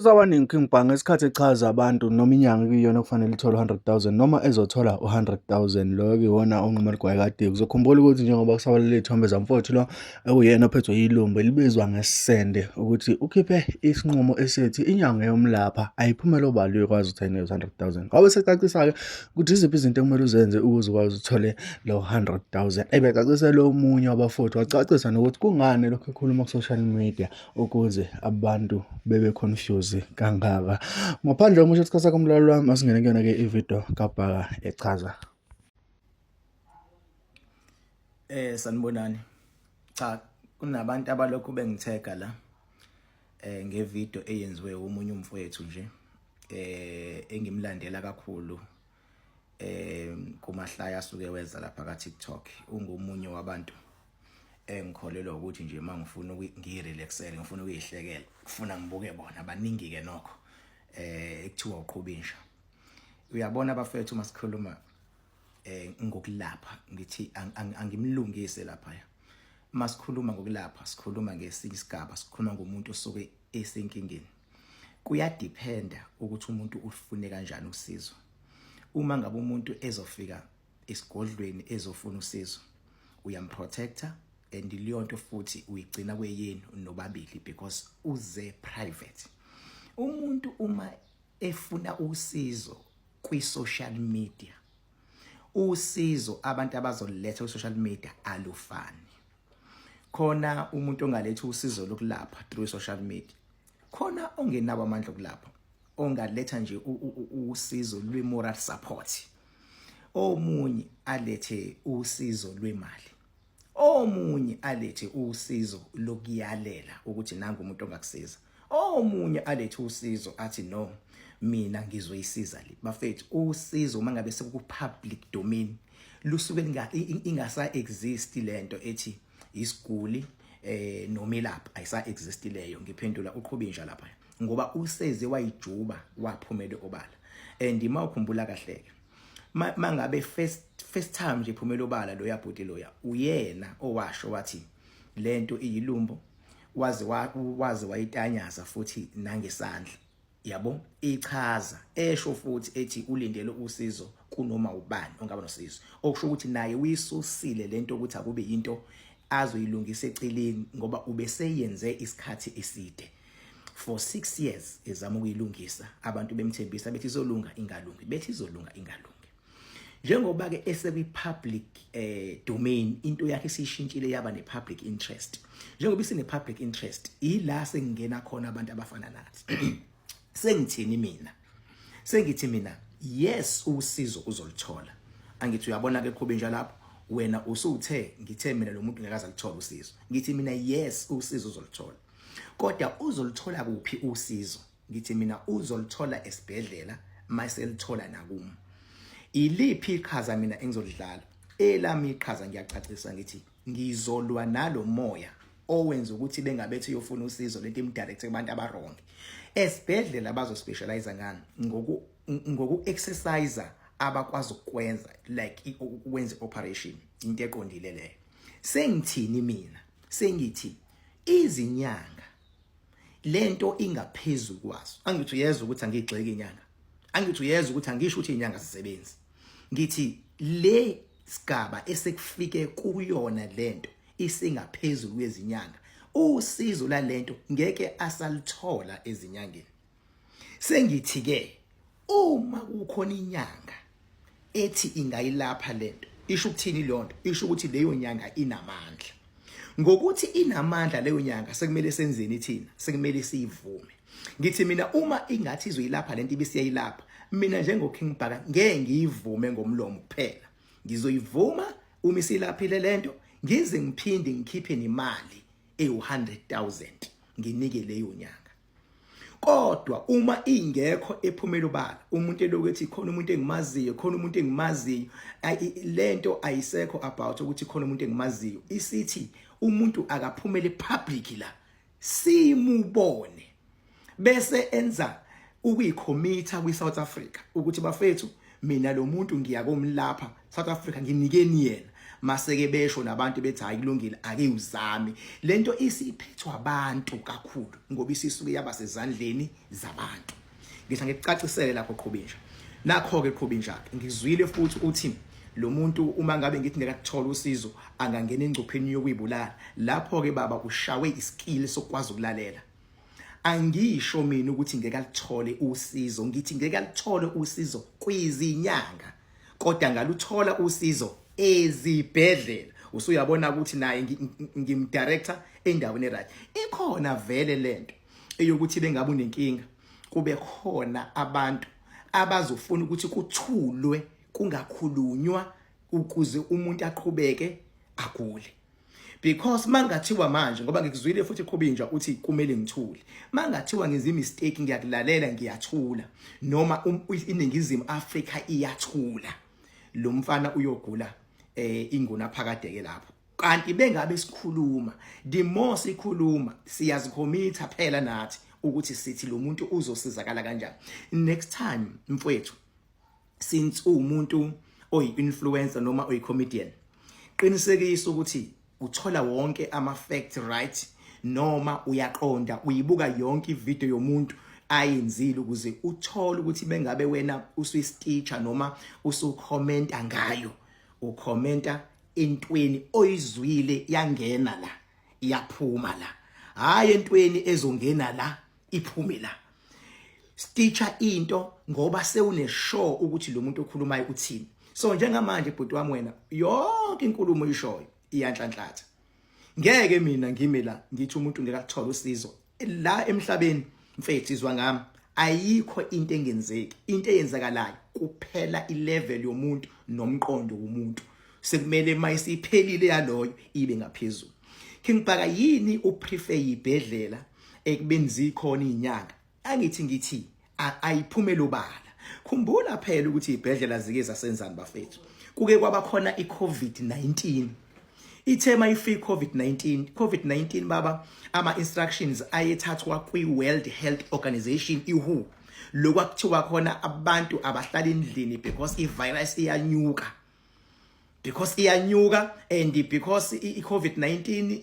Abaningi King Bhaka ngesikhathi echaza abantu noma inyanga ekuyiyona okufanele ithole u-100,000 noma ezothola u-100,000 loyo kuyiwona onquma ligwayi kadiki. Uzokhumbula ukuthi njengoba kusabalele iy'thombe zamfowethu lo ekuyena ophethwe yilumbo elibizwa ngesende ukuthi ukhiphe isinqumo esithi inyanga eyomlapha ayiphumele obala uyokwazi ukuthi ayinikeze u-100,000. Wabe esecacisa-ke ukuthi iziphi izinto ekumele uzenze ukuze ukwazi uthole lo 100,000. Ebecacisela omunye wabafowethu wacacisa nokuthi kungani lokhu ekhuluma ku-social media ukuze abantu bebe confuse kangaka. Ngaphandle komusho isikhathi sakho mlaleli wami, asingene kuyona-ke ividiyo kaBhaka echaza. Sanibonani. Cha, kunabantu abalokhu bengithega la ngevideo eyenziwe omunye umfowethu nje engimlandela kakhulu kumahlaya asuke weza lapha ka TikTok. Ungomunye wabantu engikholelwa ukuthi nje mangifuna ngirelaxele, ngifuna ukuyihlekela, kufuna ngibuke bona. Baningi ke nokho ekuthiwa uqhubinja. Uyabona bafethu, masikhuluma ngokulapha, ngithi angimlungise lapha. Masikhuluma ngokulapha, sikhuluma ngesinye isigaba, sikhuluma ngomuntu osuke esenkingeni. Kuyadependa ukuthi umuntu ufune kanjani usizo. Uma ngabe umuntu ezofika esigodlweni ezofuna usizo, uyamprotector, and leyo nto futhi uyigcina kweyenu nobabili because uze private. Umuntu uma efuna usizo kwi-social media, usizo abantu abazoletha kwi-social media alufani. Khona umuntu ongaletha usizo lokulapha through social media, khona ongenabo amandla okulapha ongaletha nje usizo lwe-moral support, omunye alethe usizo lwemali, omunye alethe usizo lokuyalela ukuthi nangu umuntu ongakusiza, omunye alethe usizo athi no, mina ngizoyisiza le. Bafethu, usizo uma ngabe sekuku public domain lusuke ingasa exist lento ethi isiguli nomelaphi, ayisa exist leyo. Ngiphendula uqhubinja lapha ngoba useze wayijuba waphumele obala. And uma ukhumbula kahle ke, mangabe first time nje iphumela obala lo yabhuti loya, uyena owasho wathi lento iyilumbo, waze wayitanyaza futhi nangesandla yabo, ichaza esho futhi ethi ulindele usizo kunoma ubani ongaba nosizo, okusho ukuthi naye uyisusile lento ukuthi akube into azoyilungisa eceleni, ngoba ubeseyenze isikhathi eside, for 6 years ezama ukuyilungisa. Abantu bemthembisa bethi izolunga, ingalungi, bethi izolunga, ingalungi. Njengoba ke esekwi public domain, into yakhe isishintshile yaba ne public interest. Njengoba isine public interest, ila sengingena khona abantu abafana nathi. Sengithini mina? Sengithi mina, yes, usizo uzolithola. Angithi uyabona ke, qhube njalo lapho wena usuthe ngithe mina lo muntu ngeke azalithola usizo. Ngithi mina, yes, usizo uzolithola, kodwa uzolithola kuphi usizo? Ngithi mina uzolithola esibhedlela, maselithola nakumi. Iliphi iqhaza mina engizolidlala? Elami iqhaza, ngiyacacisa, ngithi ngizolwa nalo moya owenza ukuthi bengabethi uyofuna usizo, lento imdirect kubantu abawrong. Esibhedlela bazo specialize ngani? Ngoku exercise abakwazi ukwenza, like ukwenza operation, into eqondile leyo. Sengithini mina? Sengithi izinyanga lento ingaphezulu kwazo. Angithi uyezwa ukuthi angigxeki inyanga? Angithi uyezwa ukuthi angisho ukuthi inyanga zisebenzi? Ngithi le sigaba esekufike kuyona lento isingaphezulu kwezinyanga. Usizo lalento ngeke asalithola ezinyangeni. Sengithi ke, uma kukhona inyanga ethi ingayilapha lento, isho ukuthini leyo nto? Isho ukuthi leyo nyanga inamandla. Ngokuthi inamandla leyo nyanga, sekumele senzeni thina? Sekumele siyivume. Ngithi mina, uma ingathi izoyilapha lento ibisiyayilapha, mina njengo King Bhaka ngeke ngiyivume ngomlomo kuphela. Ngizoyivuma uma isilaphile lento, ngize ngiphinde ngikhiphe nemali ewu-100,000 nginike leyo nyanga. Kodwa uma ingekho ephumela obala, umuntu elokhu ethi khona umuntu engimaziyo, khona umuntu engimaziyo, lento ayisekho about ukuthi khona umuntu engimaziyo. Isithi umuntu akaphumele public la simubone, bese enza ukuyikhomitha kwi-South Africa ukuthi bafethu. Mina lo muntu ngiya komlapha South Africa, nginikeni yena. Maseke besho nabantu bethi, "Hayi, kulungile, ake uzame lento." Isiphethwa abantu kakhulu ngoba isisuke yaba sezandleni zabantu. Ngisho ngikucacisele lapho, Qhubinja. Nakho ke, Qhubinja, ngizwile futhi uthi lo muntu, uma ngabe ngithi ngeke akuthola usizo, angangena engcupheni yokuyibulala. Lapho ke, baba, ushawe iskill sokwazi ukulalela. Angisho mina ukuthi ngeke alithole usizo, ngithi ngeke alithole usizo kwizinyanga, kodwa ngaluthola usizo ezibhedlela. Usuyabona ukuthi naye ngimdirector endaweni right. Ikhona vele lento eyokuthi bengabe unenkinga, kube khona abantu abazofuna ukuthi kuthulwe, kungakhulunywa, ukuze umuntu aqhubeke agule. Because mangathiwa manje, ngoba ngikuzwile futhi, Qhubinja, uthi kumele ngithule, mangathiwa ngenza imistake, ngiyakulalela, ngiyathula, noma iNingizimu Afrika iyathula, lo mfana uyogula inguna phakade ke lapho. Kanti bengabe sikhuluma, the more sikhuluma, siyazicommitha phela nathi ukuthi sithi lo muntu uzosizakala kanjani. Next time, mfowethu, since uwumuntu oyi-influencer noma oyi-comedian, qinisekisa ukuthi uthola wonke ama-facts right, noma uyaqonda, uyibuka yonke ivideo yomuntu ayenzile, ukuze uthole ukuthi bengabe wena usuyistitcha noma usukhomenta ngayo, ukhomenta entweni oyizwile yangena la, iyaphuma la, hayi entweni ezongena la, iphume la. Stitcha into ngoba sewune sure ukuthi lo muntu okhulumayo uthini. So njengamanje, bhuti wami, wena yonke inkulumo oyishoyo iyanhlanhlatha. Ngeke mina ngime la ngithi umuntu ngeke akuthola usizo la emhlabeni. Mfethu, izwa ngami, ayikho into engenzeki. Into eyenzakalayo kuphela ilevel yomuntu nomqondo womuntu, sekumele mayisiphelile yaloyo ibe ngaphezulu. King Bhaka, yini uprefer ibhedlela ekubeni zikhona izinyanga? Angithi ngithi ayiphumele obala. Khumbula phela ukuthi ibhedlela zike zasenzani, bafethu. Kuke kwaba khona iCovid-19. Ithe mayifika COVID-19, COVID-19, baba, ama instructions ayethathwa kwi World Health Organization, iWHO, lokwakuthiwa khona abantu abahlala endlini because ivirus iyanyuka, because iyanyuka and because i-COVID-19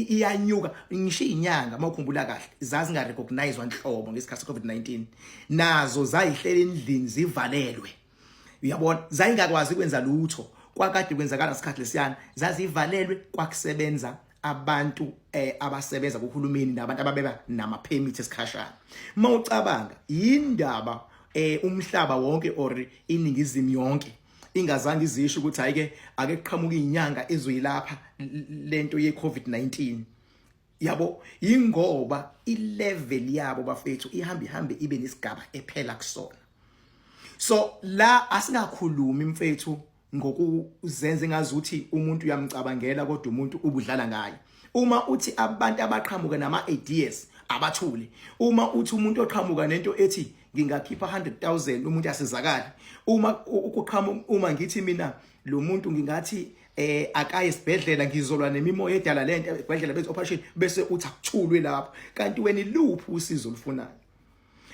iyanyuka. Ngisho izinyanga, mawukhumbula kahle, zazinga recognizewa nhlobo ngesikhathi se-COVID-19. Nazo zayihlela endlini zivalelwe, uyabona, zayingakwazi ukwenza lutho. Kwakade kwenzakala isikhathi lesiyana, zazivalelwe, kwakusebenza abantu abasebenza kuhulumeni nabantu ababeba nama permit esikhashana. Mawucabanga, indaba umhlaba wonke or iNingizimu yonke ingazange izisho ukuthi hayi ke, ake kuqhamuka izinyanga ezoyilapha lento ye COVID-19, yabo, ingoba ilevel yabo, bafethu, ihamba ihambe ibe nesigaba ephela kusona. So la asingakhulumi, mfethu, ngokuzenza engazuthi umuntu uyamcabangela, kodwa umuntu ubudlala ngaye. Uma uthi abantu abaqhamuka nama ideas abathule, uma uthi umuntu oqhamuka nento ethi ngingakhipha 100,000 umuntu asizakale, uma ukuqhamuka, uma ngithi mina lo muntu ngingathi akaye esibhedlela, ngizolwa nemimoya edala lento, esibhedlela benze operation, bese uthi akuthulwe lapho, kanti wena iluphi usizo olufunayo?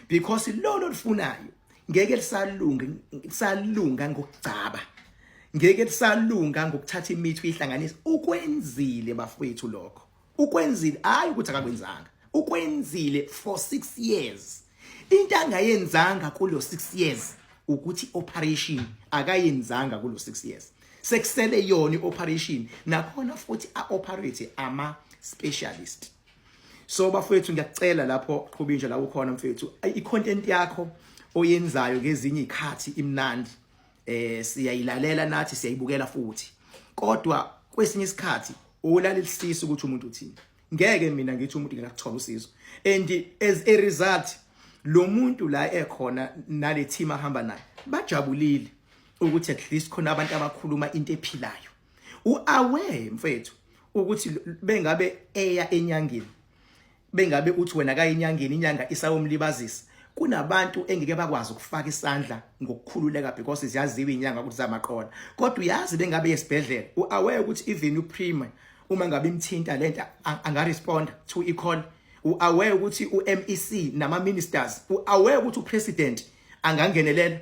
Because lolo olufunayo ngeke lisalunga, lisalunga ngokugcaba, ngeke lisalunga ngokuthatha imithi uyihlanganise. Ukwenzile, bafowethu, lokho ukwenzile, hayi ukuthi akakwenzanga, ukwenzile for 6 years. Into angayenzanga kulo 6 years ukuthi operation akayenzanga kulo 6 years, sekusele yona ioperation, nakhona futhi a-operate ama specialist. So bafowethu, ngiyakucela lapho, Qhubinja, la ukhona, mfethu, i-content yakho oyenzayo ngezinye izikhathi imnandi, siyayilalela nathi, siyayibukela futhi, kodwa kwesinye isikhathi ulalelisisa ukuthi umuntu uthini. Ngeke mina ngithi umuntu ngeke akuthola usizo, and as a result lo muntu la ekhona nale team ahamba nayo bajabulile ukuthi at least khona abantu abakhuluma into ephilayo. Uaware, mfethu, ukuthi bengabe eya enyangeni, bengabe uthi wena kayinyangeni, inyanga isawomlibazisa, kunabantu engeke bakwazi ukufaka isandla ngokukhululeka because ziyaziwa inyanga ukuthi zamaqola. Kodwa uyazi bengabe yesibhedlela, uaware ukuthi even uprima uma ngabe imthinta lento anga respond to i-call. Uaware ukuthi uMEC nama ministers, uaware ukuthi upresident angangenelela.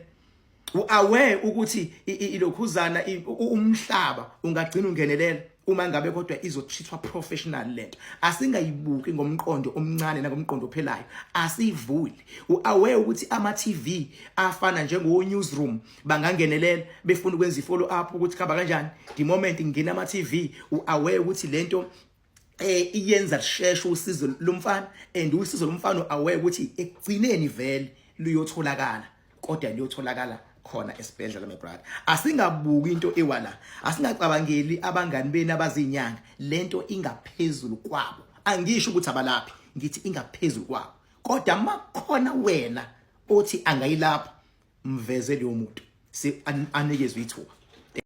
Uaware ukuthi ilokhuzana umhlaba ungagcina ungenelela uma ngabe kodwa izotreatwa professional lento. Asingayibuki ngomqondo omncane nangomqondo ophelayo, asivuli. Uaware ukuthi ama TV afana njengo newsroom bangangenelela befuna ukwenza ifollow up ukuthi khamba kanjani. The moment ngena ama TV, uaware ukuthi lento iyenza lisheshe usizo lomfana, and usizo lomfana aware ukuthi ekugcineni vele luyotholakala, kodwa luyotholakala khona esibhedlela, my brother. Asingabuki into ewala, asingacabangeli abangani beni abazinyanga. Lento ingaphezulu kwabo. Angisho ukuthi abalaphi, ngithi ingaphezulu kwabo, kodwa makhona wena othi angayilapha, mveze leyo muntu, si anikezwe ithuba.